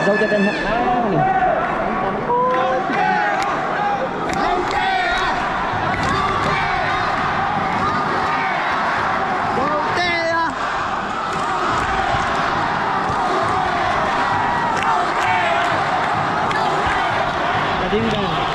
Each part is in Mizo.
Zote ten hman a ni. Ka ding dang.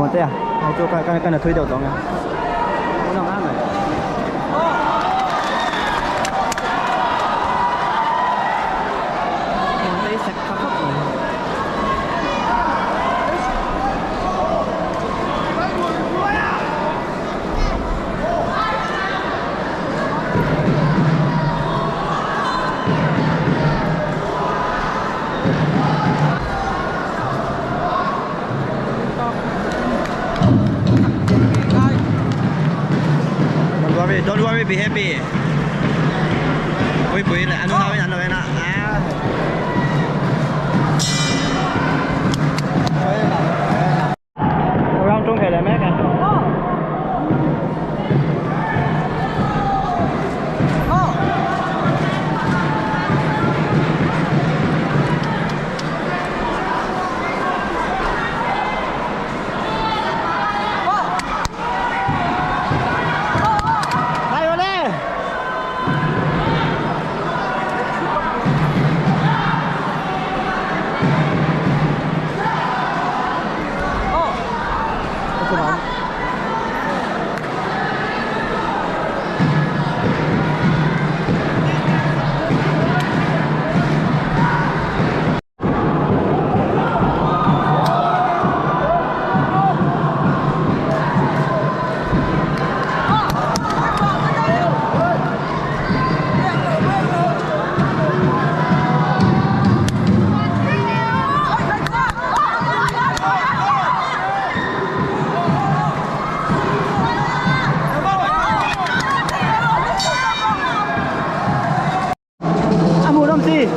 Muantea hei chu ka ka na thui deuh tawh ang e Muantea hi sek tha khawp mai. Don't worry, don't worry, be happy. Pui pui leh anu nauin an lo en a. Round tung thei leh mek e. A hmuh nawm chi.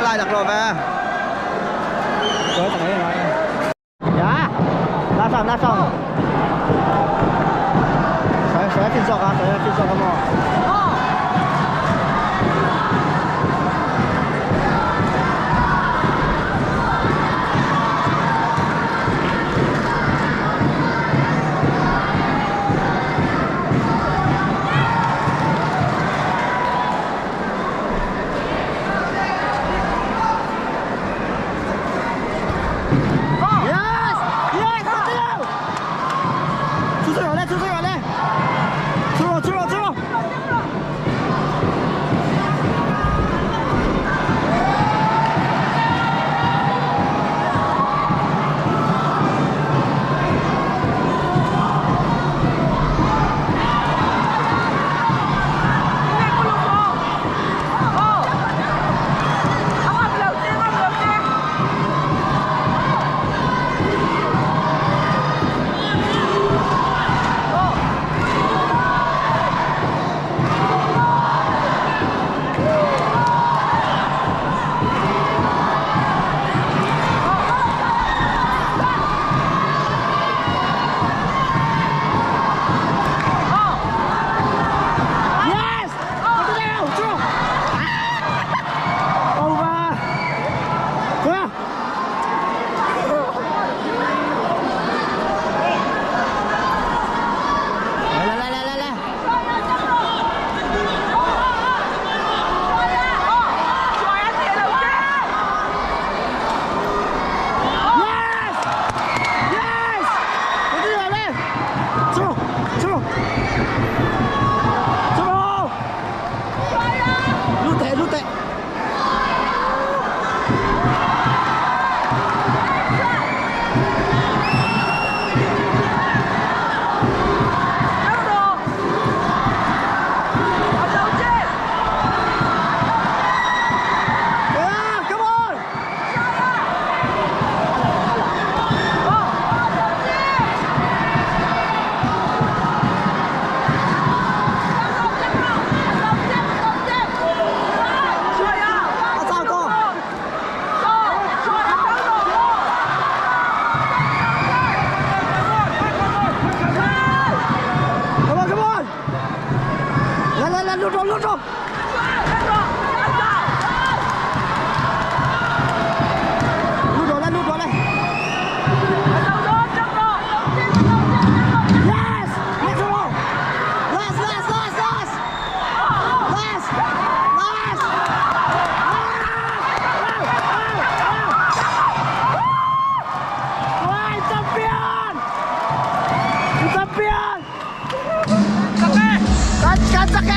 Lại đặt rồi về. Dạ, la xong, la xong. Sẽ sẽ phiên sọc à, sẽ phiên sọc không ạ? Yes! Yes! 出水了，出水了，出了，出了，出了！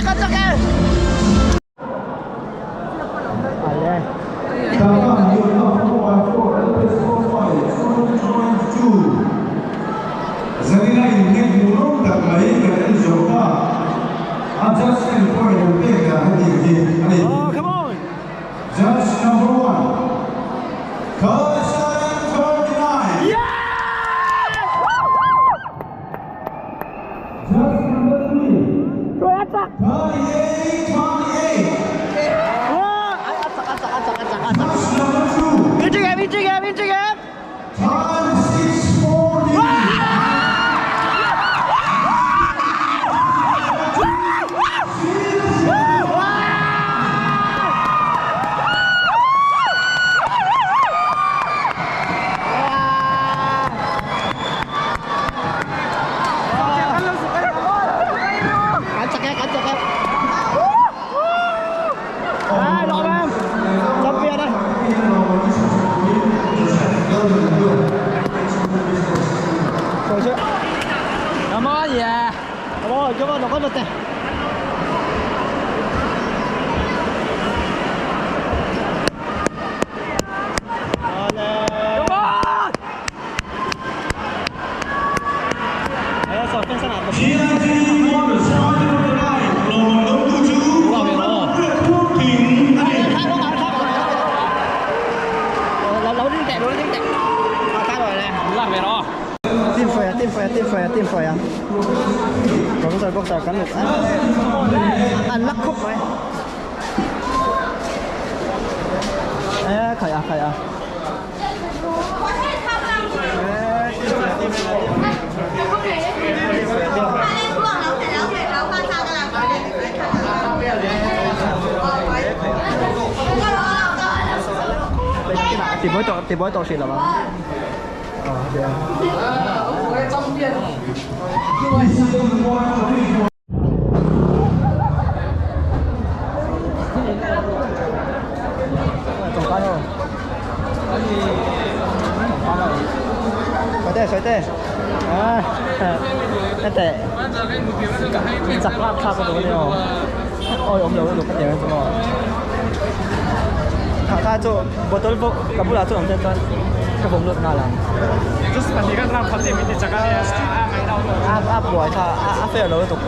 Kan chak e! Zanina inhnek hmuhnawm tak mai kan en zawh ta. A judge ten point an pek dan hetiang hi a ni. Judge number one, 37 39. Judge number 3, 38 28. Judge number 2, time 6:40. Kan chak e, kan chak e. Ai, lawm em. Champion e. Rồi chưa? Come on, yeah. Come on, come on, nó có một này. Come on. GIG won the starting of the night. Lawman dawngtu chu Rampuiakhurthing a ni. Team phơi à? Boxer, boxer cắn được. Ăn lắc khúc rồi. Ê, khởi à, khởi à. Tìm bối tổ xịt là mà. Ờ, dạ. Tổng quan rồi. Soi tê, soi tê. À, cái tệ. Chặt lạp chặt cái đồ này. Ôi, ông đâu được cái tiền không? Thà tha cho bottle bo kabula cho ông tên cho cái vùng luật nào làm. Áp áp buổi thà áp phê ở đâu tục.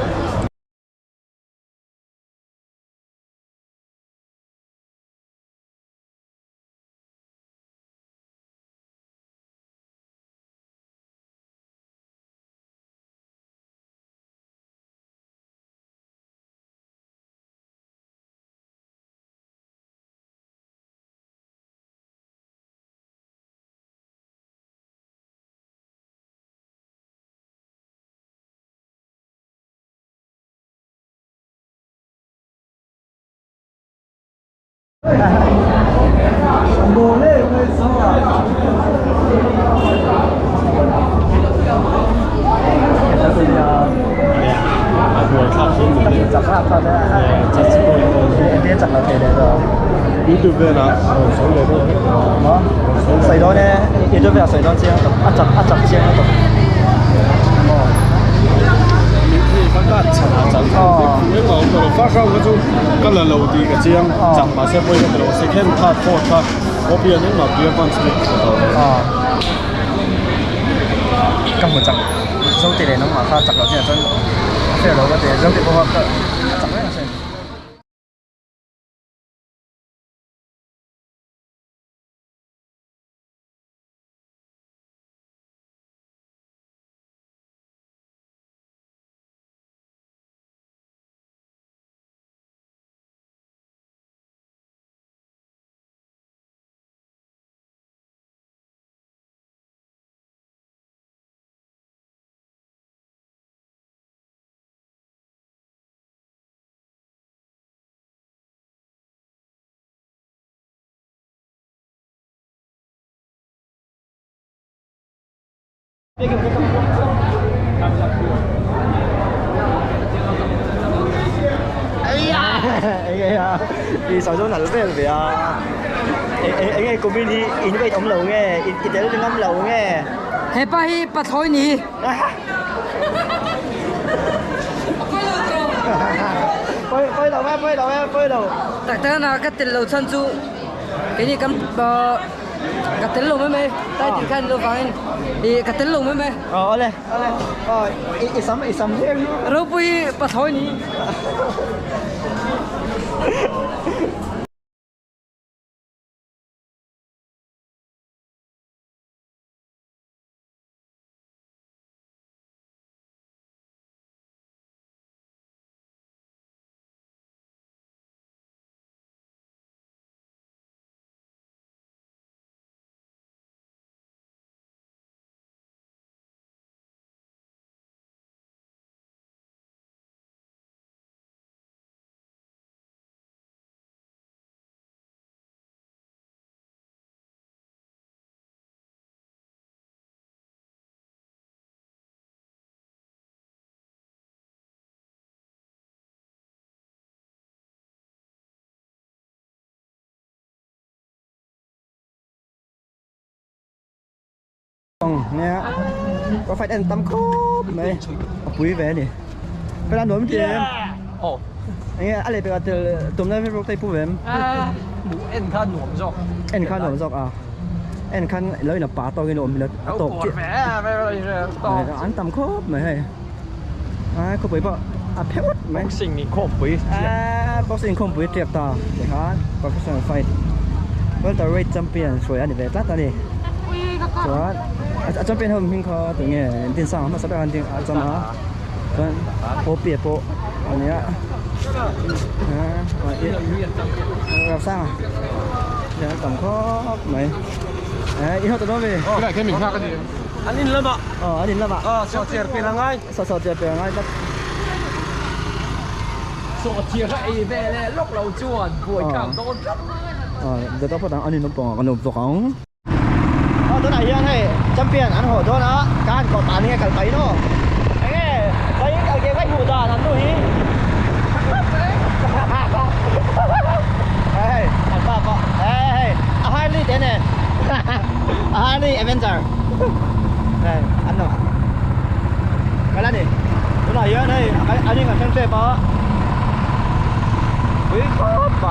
I sawi zawng nalh vel ve a eng nge kumin hi in weight awm lo nge i tel ngam lo nge. Hepa hi pathlawi ni. Poi lo ve poi lo ve poi lo. Tak tak na ka tel lo chan chu cái ni kan ka tel lo mai mai tai tin khan lo wangin i ka tel lo mai mai. Ờ ole ole. Ờ i sam i sam riêng. Ropui pathloi ni. Nè có phải ăn tăm khốp mày quý về nè phải làm nổi tiền ồ anh anh lại bị từ tụm lên Facebook tay phụ về em khăn nổi rồi em khăn nổi rồi à em khăn lấy là bá to cái nổi mình là tổ chức ăn tăm khốp mày hay à có bấy bỏ à phép mày boxing ni không bấy à boxing không bấy tiệp ta để hả professional fight welterweight champion rồi anh về tắt ta đi rồi à champion hôm mình có tự nghe tin sang mà sắp ăn tin à chăm hả rồi bố bịa bộ anh nhá à gặp sang à tầm khó mày à ít hơn tao về cái này cái mình khác cái gì anh in lâm ạ anh in lâm ạ sợ chè bè là ngay sợ sợ chè bè ngay sợ chè lại về lẹ lúc đầu chuồn buổi cảm đón rất giờ tao phải anh in nó bỏ còn nộp rồiตัวไหนเยอะให้จำเปลี่ยนอันโหดด้วยนะการก่อตาเนี่ยกันไปเนาะไอ้เงี้ยไปเอาเกมไปหูตาทันตัวนี้เฮ้ยอันป้าป้าเฮ้ยอาฮาร์ลีเดนเนี่ยอาฮาร์ลีเอเวนเจอร์เฮ้ยอันนู้นกันแล้วนี่ตัวไหนเยอะให้อันนี้กับเชนเซ่ป้าวิ่งไป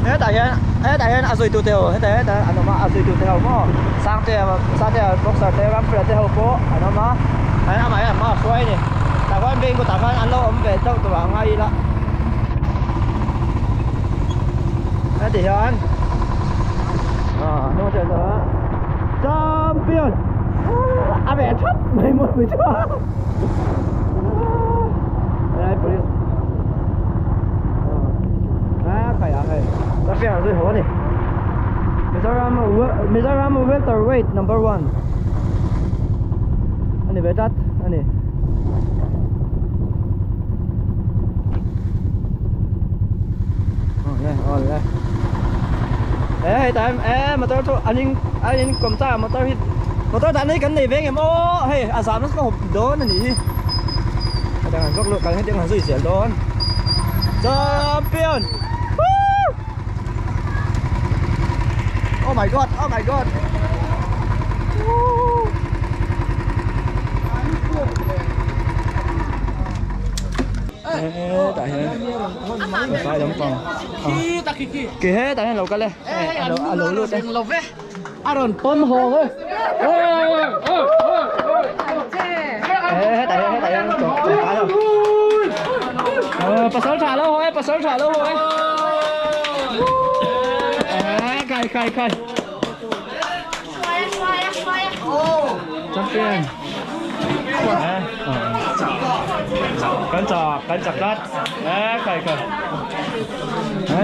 thế đại hiện azui tu teo thế đại anh mà azui tu teo mà sang te boxer te ram pre te ho po anh mà anh mà anh mà xoay nè ta quan bên của ta quan anh lo ông về đâu tụi bạn ngay đó thế thì anh à nó chơi nữa champion à mẹ thấp mày một mười chưa đây police à phải à phải champion rồi hổ nè Mizoram welterweight number 1. Ani vetat ani. Oh le. Ê tại em mà tôi anh anh cầm ta mà tôi tại đây cái này về em ô hey à giảm nó có hộp đó này nhỉ. Đang góc lượng cái hết tiếng hàng gì xỉa đó. Champion. Oh my god, oh my god. Tại hiện phải đóng còn. Kỳ hết tại hiện lầu cái lên. Lầu luôn đây. Aaron pom hồ ơi. Tại hiện còn cái rồi. Pasal trả lâu rồi, pasal trả lâu rồi. Khai khai khai. Champion. Cắn chặt đất. Khai khai.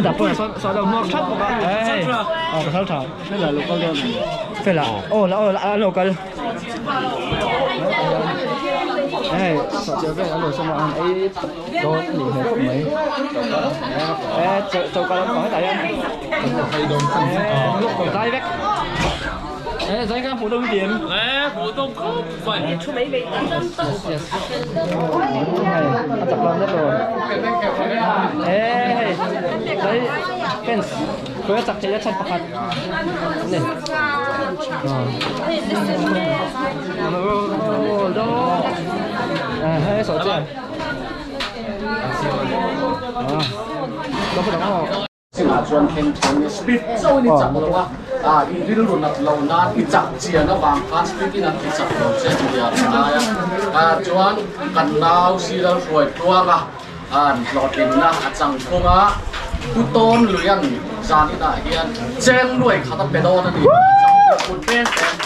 Đập vào sao đâu mua thắt một cái. Ờ, sao thảo. Đây là local luôn. Phải là. Ồ, là local. Ê, sợ chưa về ăn xong rồi ăn ấy đồ nghỉ hết không mấy. Ê, châu cá lắm có hết tại em. Lúc còn tay vét. Ê, giấy cái phụ đông điểm. Ê, phụ đông không phải. Này, ăn chặt lắm rất rồi. Ê, giấy fence. Tôi chặt chỉ chặt bạc. Này. 哎，还有手机。啊，都不懂哦。 Singah chuan thleng thleng speed chauh in i chak lo a, ah i rilru nat lo nan i chak chian avang khan speed in an ti chak lo che tia an ngai a, ah chuan kan nau Siral hruai tluang a an hlawhtlinna a chang thung a, Pu Tawn Luian zan inah hian cheng nuai khat a pe dawn a ni, chang kut reng reng.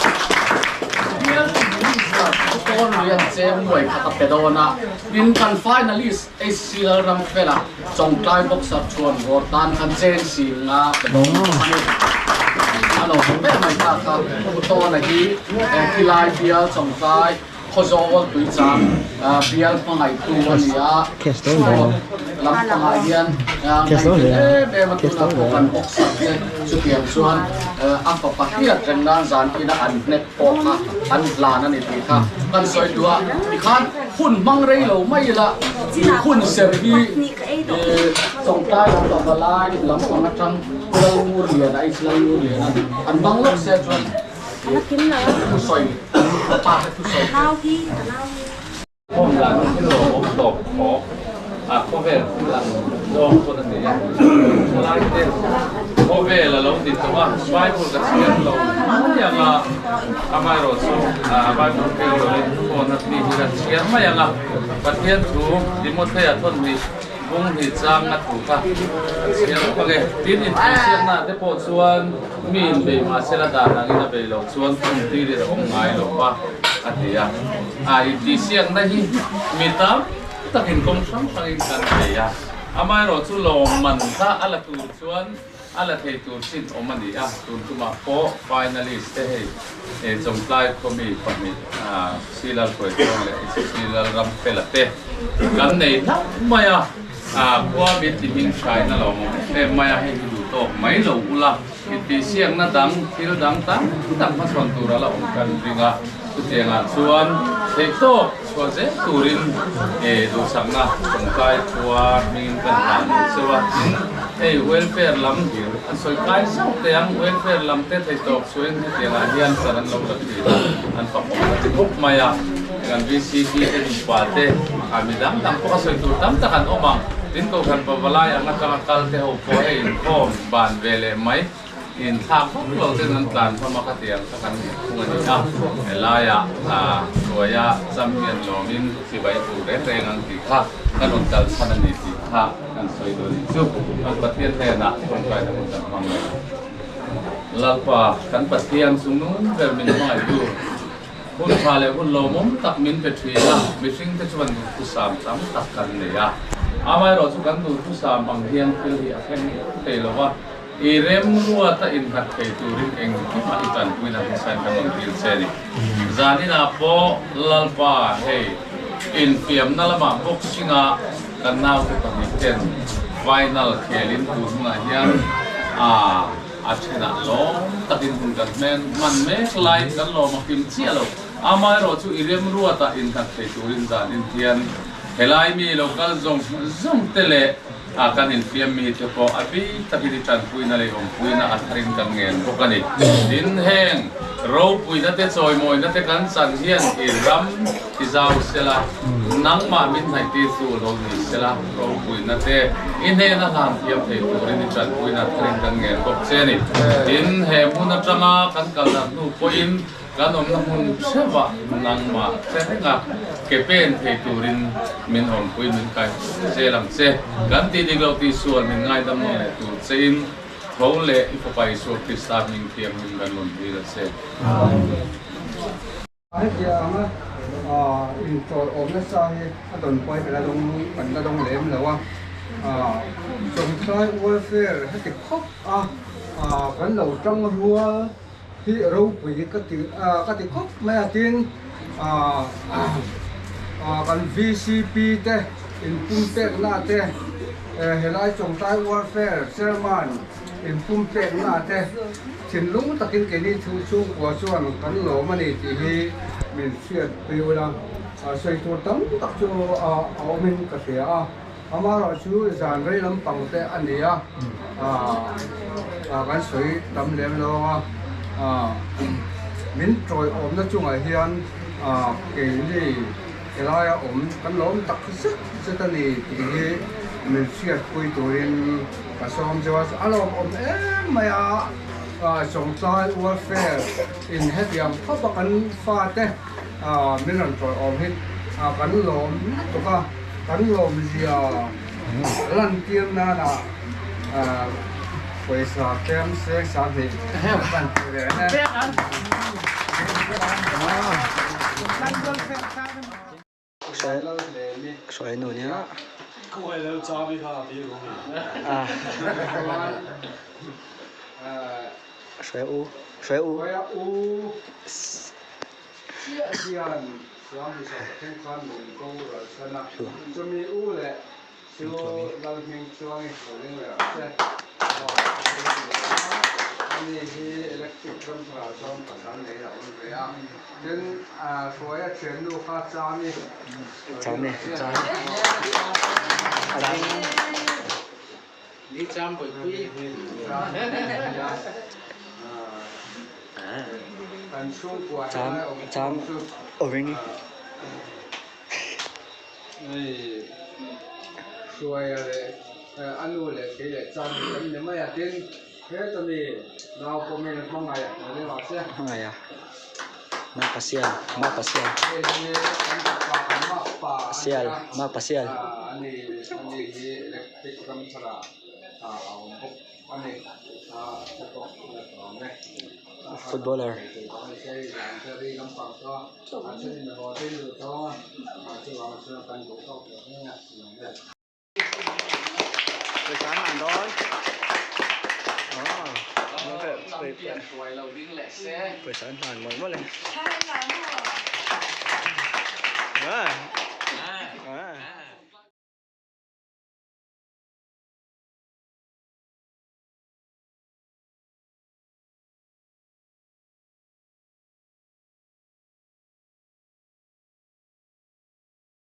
Bial Minister Pu Tawn Luian cheng nuai khat a pe dawn a, tin kan finalist HC Lalramfela Chawngtlai boxer chuan vawr tan khan cheng si nga pe dawn a ni. A lo hmu ber mai ta kha Pu Tawna hi khilai bial Chawngtlai Khawzawl Tuichang bial hmangaihtu a ni a, sport lampangah hian ngaihtuah em em a tunah pawh kan boxer te chutiang chuan a fapa hriat reng nan zan ina an hnek pawh kha an hlan a ni tih kha kan sawi duh a, tikhan hun hmang rei lo mai ila hun ser hi Chawngtlai lam pavalai lampang atang Lalngurliana H Lalngurliana an hmang lawk se chuan thusawi pa te thusawi te. Home dan hi lo awm tawp khawp a khawvel thil ang zawng pawn a ni a, thalai te khawvel a lo ni tawh a, Bible ka chhiar lo mai ang a, amaherawhchu Bible keng loin phone a mi hi kan chhiar mai ang a, Pathian thu Timothea thawn hnih bung hnih chang a thu kha ka chhiar bawk ang e. Tin intihsiakna te pawh chuan mi inbei mahsela dan angin a bei loh chuan khum tirin a awm ngai lo va a ti a, a intihsiakna hi mi tam takin kawng hrang hrangin kan nei a, amaherawhchu lawmman kha a la tur chuan a la thei tur chin awm a ni a, tun tumah pawh finalist te hei Chawngtlai khawmi pahnih Silal Hruaitluang leh Silal Ramfela te kan nei hlauh mai a, khua min ti hming hraina lo awm em em mai a, hei hi duh tawk mai lo ula intihsiakna dang thil dang tam tak hmachhawn tur a la awm kan ring a, chutiangah chuan theihtawk chhuah zel turin duhsakna Chawngtlai khua hmingin kan hlan ang cheu a, tin hei welfare lam an sawi kai zauh teh ang, welfare lam te theihtawk chhuahin hetiangah hian chan an lo la thin a, an fakawm ta ti khawp mai a, kan VCP te nupa te mi dang dang pawh a sawi tur tam tak an awm ang, tin Kohhran Pavalai ang atanga kal te ho pawh hei inkhawm ban ve leh mai. Inthlak vak lo ten an tlan hlawm a khatiang kha kan nih thung a ni a, helaiah hnuaia champion lawmin chibai tur reng reng ang tih kha kan rawn kal chhan a ni tih kha kan sawi duh a nih chu. Kan Pathian hnenah tawngtaina hun kan hmang mai. Lalpa, kan Pathian chungnung ber min hmangaihtu, hun tha leh hun lawmawm tak min pe thin a, mihringte chuan duhthusam tam tak kan nei a, amaherawhchu kan duhthusam ang hian thil hi a thleng thei lo va, I remruata innghat thei turin engkimah i tanpuina hmasain kan rawn dil che a ni. Zaninah pawh Lalpa hei infiamna lamah boxing-a kan naute pahnih ten final khelin tun hunah hian a a thenah lawm takin hun kan hman hman mek laiin kan lawm a kim chiah lo. Amaherawhchu i remruata innghat thei turin zanin hian helai mi lo kal zawng zawng te leh A kan infiam mi te pawh a bik takin i tanpuina leh awmpuina a tharin kan ngen bawk a ni. Tin, heng ropuina te chawimawina te kan chan hian i ram i zau sela, nangmah min hnaihtir tu lo ni sela, ropuina te i hnena hlan thiam thei turin i tanpuina a tharin kan ngen bawk che a ni. Tin, he hmun atanga kan kalna hnu pawhin Kan awmna hmun hreuhah nangmah che renga ke pen thei turin min awmpui min kai zel ang che. Kan tih dik loh tih sual min ngaidam nawn leh tur chein tho leh i Fapa Isua Krista hming thianghlim kan rawn dil a che. Amen. Hetiang a inchawlh awm nasa hi a dawn pawi kan la dawng kan la dawng lem lo a, Chawngtlai welfare heti khawp a kan lo tang rual hi ropui ka ti ka ti khawp mai a tin ah kan VCP te inpum pekna te helai Chawngtlai Warfare Chairman inpum pekna te thinlung takin keini thu chhungkua chuan kan lawm a ni tih hi min hriat pui ula sawi tur tam tak chu a awmin ka hria a. Amaherawhchu zan rei lampang te a ni a, kan sawi tam lem lo ang a. Min tawiawmna chungah hian keini helaia awm kan lawm tak zet zet a ni tih hi min hriatpui turin ka sawm cheu a. A lawmawm em mai a, Chawngtlai Welfare in hetiang khawp a kan fate min rawn tawiawm hi kan lawm lutuk a, kan lawmzia lantir nana pawisa tlem seng 20 kan ti ve a ni. Hruai nu nia. Hruai u hruai u. Chami. Cham cham orange. Hmangaih a Mapa sial mapa sial sial mapa sial. Footballer. Pawisa an hlan mawlh mawlh e.